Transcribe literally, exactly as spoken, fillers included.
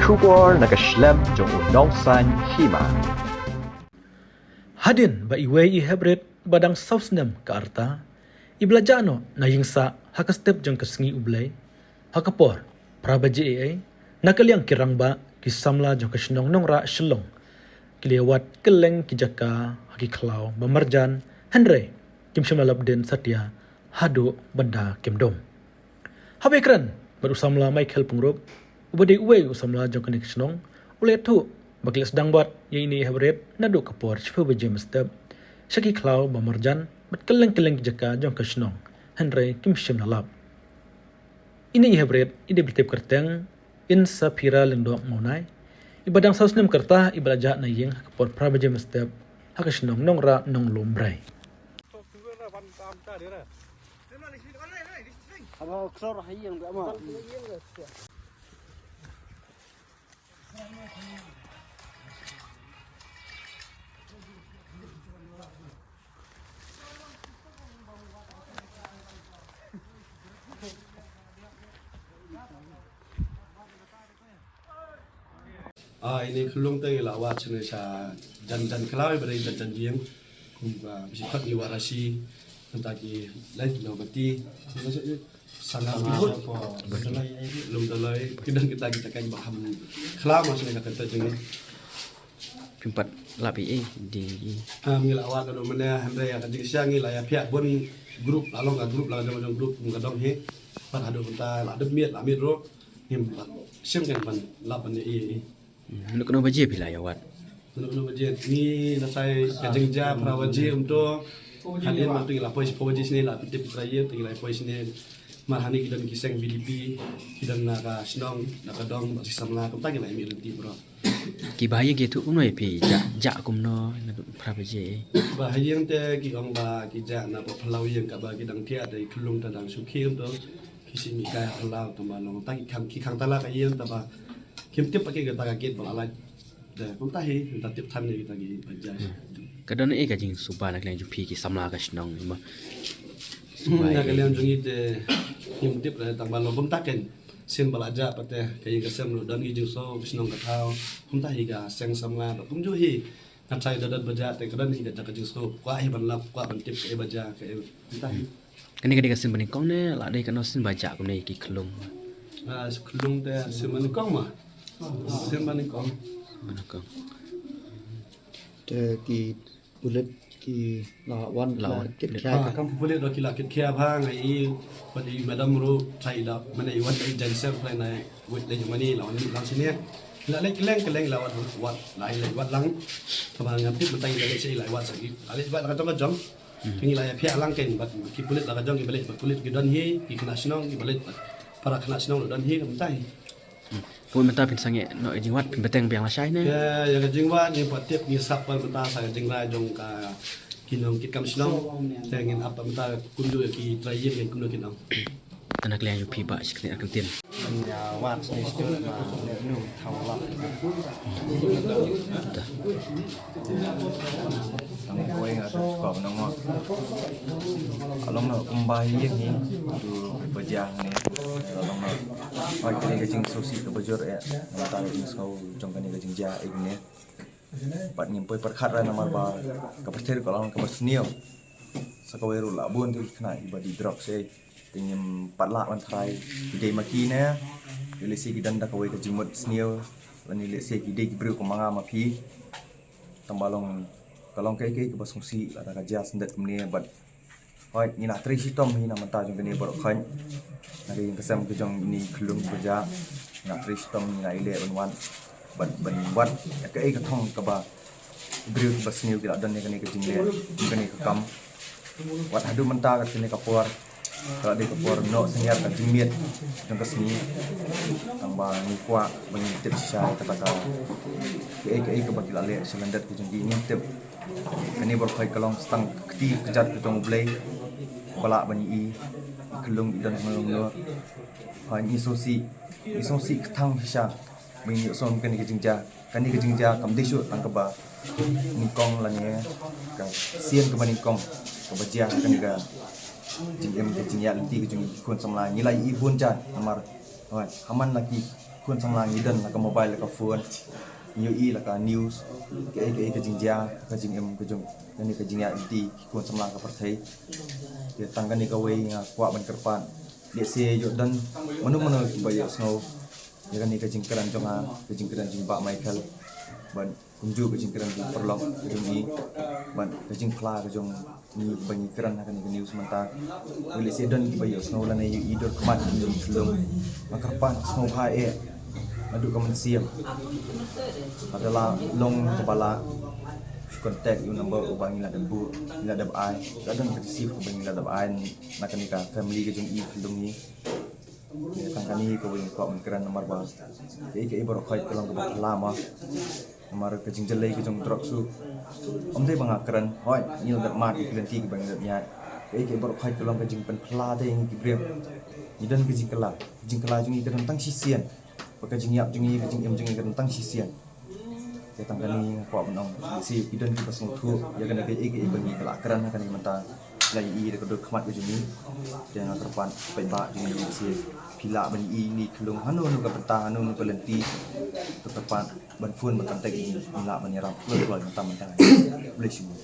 Khubor na ka shlem jong u nongsaiñ hima. Hadien ba iwei i heprit ba dang saw snem ka rta, i ba la jah noh na ïing sah ha ka step jong ka sngi U Blei, ha ka por phra baje eiei, na ka liang ki rangbah, ki samla jong ka shnong Nongrah Shillong, ki la ïawad kylleng ki jaka ha ki khlaw ba marjan, hynrei kim shym la lap dien satia haduh ban da kem dum. Haba ïakren bad u samla Michael Pyngrope, uba dei uwei u samla jong kane ka shnong, u la ïathuh ba ki la sdang wad ïa ine i heprit naduh ka por shiphew baje mynstep sha ki khlaw ba marjan bad kylleng kylleng ki jaka jong ka shnong, hynrei kim shym la lap. Ine i heprit i dei ba la tip kyrteng Insaphira Lyngdoh Mawnai, i ba dang saw snem ka rta, i ba la jah na ïing ha ka por phra baje mynstep ha ka shnong Nongrah Nonglum Brai. Ah, ine i khyllung te ngi la wad shane sha jan jan khlaw, i ba dei jan jan ïing. Kumba bisi khot ngi wad rashi, nangta ki lai nongmati, sanga lum dalai, ki don kita kita kan ba kham khlaw ma shane ka kynta jong ngi. Phim pat lap ei ei, dei ei. Ah, ngi la wad ka dum mynne, hynrei ka jingshisha ngi la ïa peit bun group, la long ka group, la jong jong group, kum ka dong hi. Pat haduh mynta la dep miet, la miet ruh. Ngim pat shim kan ban lap ban ei ei. Hmm, mynno kano baje phi la ïa wad? Mynno kano baje? Ngi na sai ka jingjia phra baje um to. Hadien ma to ngi la poi shiphew baje shane, la pyntip phra ïa to ngi la poi shane. Mar hangne ki don ki seng V D P, ki don na ka shnong, na ka dong, bad ki samla, kumta ngi la ïa mih lynti bro. Ki ba ha ïing ki ïathuh kumno ïa phi, jah, jah kumno, naduh phra baje? Ba ha ïing te ki ong ba ki jah na pdeng phyllaw ïing, kaba ki dang thiah te i khyllung te dang shu khie um to. Ki shu mih kai ha phyllaw, tangba long tang ki khang, ki khang tala ka ïing, tangba kim tip ba ki kata ka gate ba la lait. Te kumta hi, kumta tip than ïa kita ki ba jah. Ka don ei ka jingsuba na ka liang jong phi ki samla ka shnong, ma? Hmm, na ka liang jong ngi te ngim tip re, tangba long kumta ken. Sien ba la jah pat te ka ïing ka sem ruh don ki jingsngew, ka shnong ka thaw. Kumta hi ka seng samla, bad kumjuh hi. Nga trai da don ba jah te ka don hi ka jaka jingsngew. Kwah hi ban lap, kwah ban tip kaei ba jah, kaei, kumta hi. Kane ka dei ka sien ba nyngkong ne la dei kano sien ba jah kumne ki khyllung? Ah, khyllung te sien ba nyngkong ma. Sien ba nyngkong. Ba nyngkong. Te ki pulit ki la wan, la wan kit khia ka kam. Ki pulit ruh ki la kit khia bha, nga i, bad i madam ruh trai la, mane i wan i jaiñsep trai na wit lei mane la wan lang sini. La lei kylleng kylleng la wad wad, la lei wad lang. Tangba ngam tip mynta i la lei shi la wad sa ki. La lei wad la ka jong ka jong. Ki ngi la ïa peit lang kein bad ki pulit la ka jong ki ba leit, bad pulit ki don hi, ki khynnah shnong ki ba leit, bad para khynnah shnong ruh don hi, kumta hi. Kumta mynta phin sangeh noh ïa ka jingwad, phin bteng biang lashai ne? Ïa, ïa ka jingwad ngi pat tip ngi sap pat mynta sa ka jingrai jong ka ki nongkitkam shnong. Te ngin ap pat mynta kumjuh ïa ki trai ïing ngin kumno kin ong. Tang na ka liang jong phi bah shi kyntien, ar kyntien. Ïa wad sini sdut ma ne nu thaw lap. Tang kawei nga suk suk ba nang ma. Ka long noh kumba ïing hi tu ba jia ne. Ka long noh. Oi, kane ka jingsngewsih kaba jur eh. Nangta ka jingsngew jong kane ka jingjia ïing ne. Bad ngim poi pyrkhat re namar ba ka pyrthei ka long kaba sniew. Sa kawei ruh la bun tu ki khynnah kiba dih drugs eh. Te ngim pat lah ban tharai ki dei ma ki ne. Ki lehse ki don da kawei ka jingmut sniew. Lane lehse ki dei ki briew kum ma nga ma phi. Tangba long ka long kaei kaei kaba sngewsih lada ka jia syndet kumne bad. Hooid, ngi la trei shitom hi na bynta jong kane baroh khoit. Na ka ïing ka sem ka jong ine i khyllung ba jia. Ngi la trei shitom, ngi la ïaleh ban wad. Bad ban wad ïa kaei ka thong kaba ki briew kiba sniew ki la don ïa kane ka jingleh, ïa kane ka kam. Wat haduh mynta kat kane ka por, ka la dei ka por noh synñiar ka jingmiet jong ka sngi. Tangba ngi kwah ba ngin tip shisha ïa kata ka, kaei kaei kaba ki la leh sha lyndet ka jong ki, ngin tip. Kane baroh khoit ka long sa tang ka kti kjat ka jong U Blei ba lah ban ïohi. I khyllung i don kumno kumno. Ha, ngi sngewsih, ngi sngewsih kthang shisha ba ngin ïohsngew kane ka jingjia. Kane ka jingjia kam dei shuh tang kaba nyngkong lane ka sien kaba nyngkong kaba jia ha kane ka jingim, ka jingïaid lynti ka jong ngi ki khun samla. Ngi la ïohi bun jait namar, hooid, ha man la ki Khun samla ngi don la ka mobile, la ka phone, ngi ïohi la ka news, kaei kaei ka jingjia, ka jingim, ka jong, kane ka jingïaid lynti ki khun samla ka pyrthei. Te tang kane kawei nga kwah ban kyrpad, lehse ïoh don mano mano kiba ïohsngew ïa kane ka jingkren jong nga, ka jingkren jong Bah Michael, bad kumjuh ka jingkren jong paralok jong ngi, bad ka jingphla ka jong ngi ba ngi kren ha kane ka news mynta. Lehse don kiba ïohsngew lane ïohi dur khmat ki jong ngi khyllung. Nga kyrpad sngewbha eh, naduh ka mynsiem, lada la long kaba lah, shu contact ïa u number uba ngi la dep buh, ngi la dep ai. Lada don ka receipt kaba ngi la dep ai na kane ka family ka jong ngi khyllung ngi. Tang kane kawei nga kwah ban kren namar ba kaei kaei baroh khoit ka long kaba phylla mo. Namar ka jingjyllei ka jong drugs ruh, ym dei ba nga kren, hooid ngi la dep mad ïa ki lynti kiba ngi la dep ñiad. Kaei kaei baroh khoit ka long ka jingpynphylla te ïa ngi ki briew. Ngi don ka jingkylla, ka jingkylla jong ngi ka don tang shisien, bad ka jingïap jong ngi, ka jingim jong ngi ka don tang shisien. Te tang kane nga kwah ban ong, lehse ki don kiba sngewthuh ïa kane kaei kaei ba ngi la kren ha kane mynta. La ïohi da ka dur khmat ka jong ngi. Te nga kyrpad paidbah jong ngi, lehse phi lah ban ïohi ïa ngi khyllung hano hano ka bynta, hano hano ka lynti, to kyrpad ban phone ban contact ïa ngi, ngi lah ban ïarap kloi kloi mynta mynta. Khublei shibun.